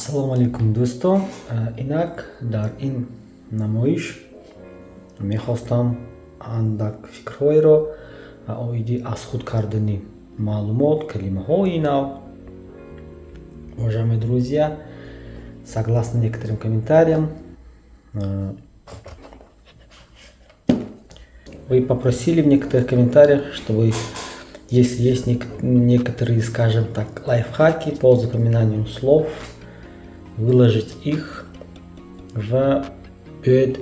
Ассалому алайкум, дӯстон. Инак дар ин намоиш мехостам андак фикрҳоеро оиди аз худ кардани маълумот, калимаҳои нав. Уважаемые друзья, согласно некоторым комментариям, вы попросили в некоторых комментариях, чтобы, если есть некоторые, скажем так, лайфхаки по запоминанию слов, выложить их в биёед,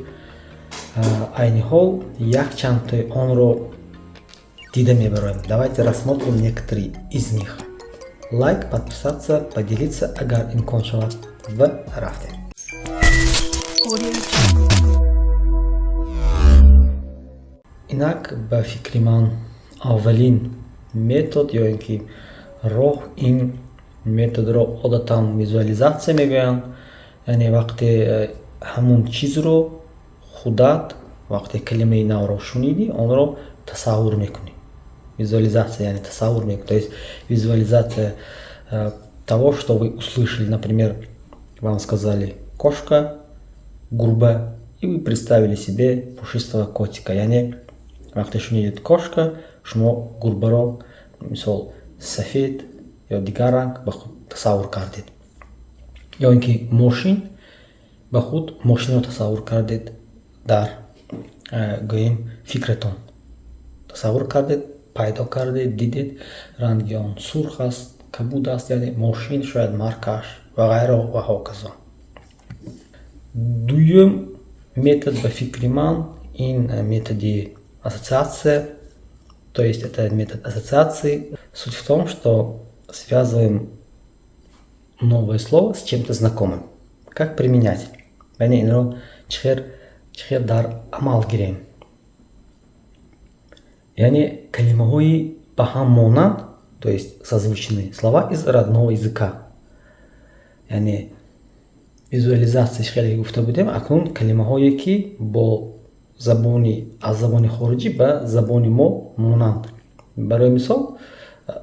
айни ҳол якчандтои онро дида мебароем. Давайте рассмотрим некоторые из них. Лайк, подписаться, поделиться, агар имкон шавад, ва рафтем. Audio Jungle. Инак, ба фикри ман, аввалин метод ё ин ки роҳ, ин методро одатан визуализатсия мегӯянд, яъне вақте ҳамун чизро худат, вақте калимаи навро шунидӣ, онро тасаввур мекунӣ. Визуализация, яъне тасаввур мекунӣ, то есть визуализация того, что вы услышали. Например, вам сказали «кошка», «гурба», и вы представили себе пушистого котика. Яъне вақте шунидед «кошка», шумо гурбаро, мисол, сафед ё дигар ранг ба худ тасаввур кардед, ё ин ки мошин, ба худ мошинро тасаввур кардед, дар гӯем, фикратон тасаввур кардед, пайдо кардед, дидед, ранги он сурх аст, кабуд аст, яъне мошин, шояд маркааш ва ғайро ва ҳоказо. Дуюм метод, ба фикри ман, ин методи ассоциация, то есть это метод ассоциации. Суть в том, что связываем новое слово с чем-то знакомым. Как применять? Яъне инро чӣ хел дар амал гирем? Яъне калимаҳои ба ҳам монанд, то есть созвучные слова из родного языка. Яъне визуализатсия хеле гуфта будем, акнун калимаҳое, ки бо забони аз забони хориҷӣ ба забони мо монанд. Барои мисол,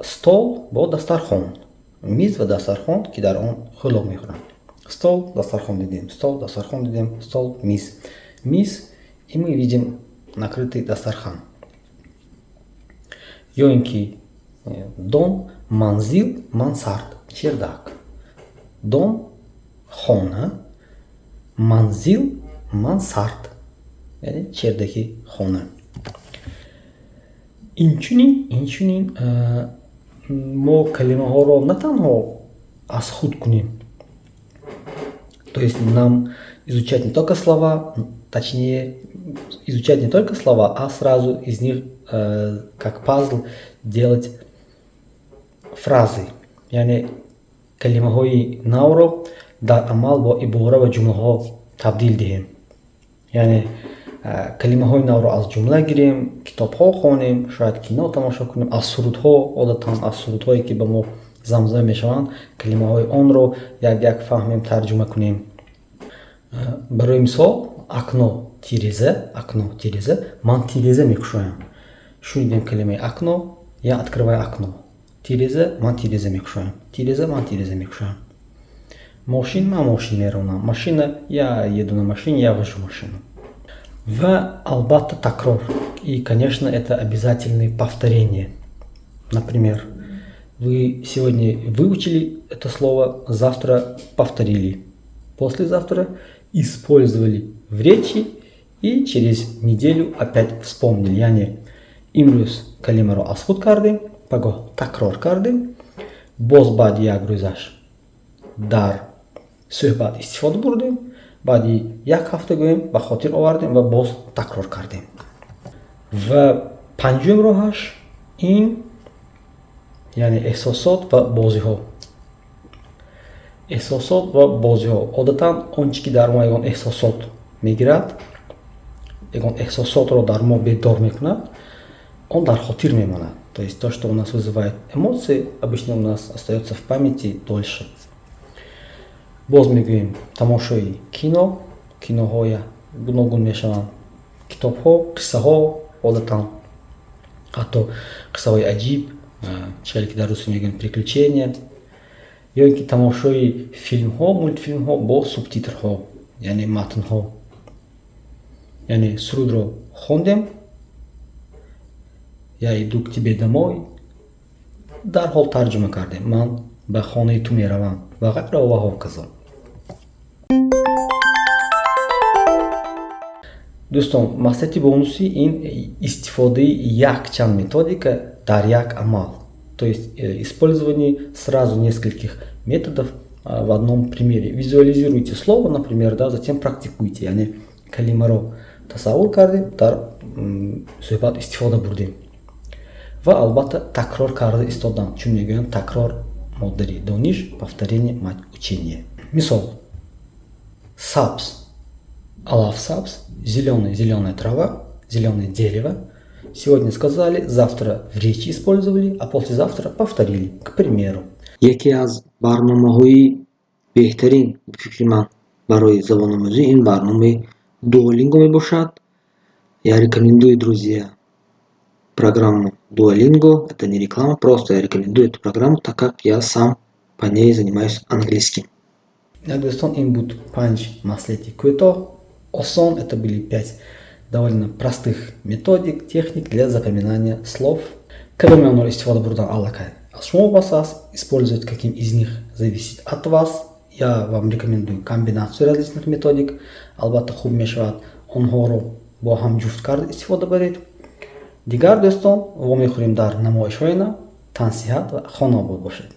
стол бо дастархон, миз ва дастархон, ки дар он хӯрок мехӯранд. Стол, дастархон дидем, стол, дастархон дидем, стол, миз. Миз, и мы видим накрытый дастархан. Ё ин ки дом, манзил, мансард, чердак. Дом, хона, манзил, мансард, яъне чердаки хона. Инчунин мо калимаҳоро на танҳо аз худ кунем, то есть нам изучать не только слова, точнее, изучать не только слова, а сразу из них, как пазл, делать фразы. Яъне калимаҳои навро дар амал бо ибора ва ҷумлаҳо табдил диҳем. Яъне калимаҳои навро аз ҷумла гирем, китобҳо хонем, шояд кино тамошо кунем, аз сурудҳо, одатан аз сурудҳое, ки ба мо замзама мешаванд, калимаҳои онро як як фаҳмем, тарҷума кунем. Барои мисол, окно, тиреза, окно, тиреза, ман тиреза мекушоям. Шунидем калимаи окно, я открываю окно. Тиреза, ман тиреза мекушоям. Тиреза, ман тиреза мекушоям. Мошин, ман мошин меронам. Машина, я еду на машине, я вожу машину. Ва албатта такрор. И, конечно, это обязательное повторение. Например, вы сегодня выучили это слово, завтра повторили, послезавтра использовали в речи и через неделю опять вспомнили. Яъне имрӯз калимаро аз худ кардем, пагоҳ такрор кардем, боз баъди як рӯзаш дар суҳбат истифода бурдем, баъди як ҳафта, гӯем, ба хотир овардем ва боз такрор кардем. Ва панҷум роҳаш ин, яъне эҳсосот ва бозиҳо. Эҳсосот ва бозиҳо. Одатан он чи ки дар мо ягон эҳсосот мегирад, ягон эҳсосотро дар мо бедор мекунад, он дар хотир мемонад. То есть то, что у нас вызывает эмоции, обычно у нас остается в памяти дольше. Боз мегӯем, тамошои кино, киноҳоя гуногун мешаванд, китобҳо, қиссаҳо, одатан ҳатто қиссаҳои аҷиб, чӣ хеле ки дар русӣ мегӯем, приключения. Ё ин ки тамошои филмҳо, мултфилмҳо бо субтитрҳо, яъне матнҳо. Яъне сурудро хондем, «Я иду к тебе домой», дарҳол тарҷума кардем, «Ман ба хонаи ту меравам» ва ғайра ва ҳоказо. Дӯстон, маслиҳати бонусӣ ин истифодаи якчанд методика дар як амал, то есть использование сразу нескольких методов в одном примере. Визуализируйте слово, например, да, затем практикуйте. Яъне калимаро тасаввур кардем, дар суҳбат истифода бурдем ва албатта такрор карда истодан, чун мегӯянд, такрор модари дониш, повторение мать учения. Мисол: сабз, алаф сабз, зеленый, зеленая трава, зеленое дерево. Сегодня сказали, завтра в речи использовали, а послезавтра повторили, к примеру. Яке аз барномаҳои беҳтарин, ба фикри ман, барои забономӯзӣ ин барномаи Duolingo мебошад. Я рекомендую, друзья, программу Duolingo. Это не реклама, просто я рекомендую эту программу, так как я сам по ней занимаюсь английским. Дӯстон, ин буд панҷ маслиҳати кӯтоҳ, осон. Это были пять довольно простых методик, техник для запоминания слов. Кадоме онро истифода бурдан аллакай аз шумо вобаста аст. Использовать каким из них зависит от вас. Я вам рекомендую комбинацию различных методик. Албатта, хуб мешавад онҳоро бо ҳам ҷуфт карда истифода баред. Дигар, дӯстон, вомехӯрем дар намоишҳои нав. Тансиҳат ва хонаобод бошед.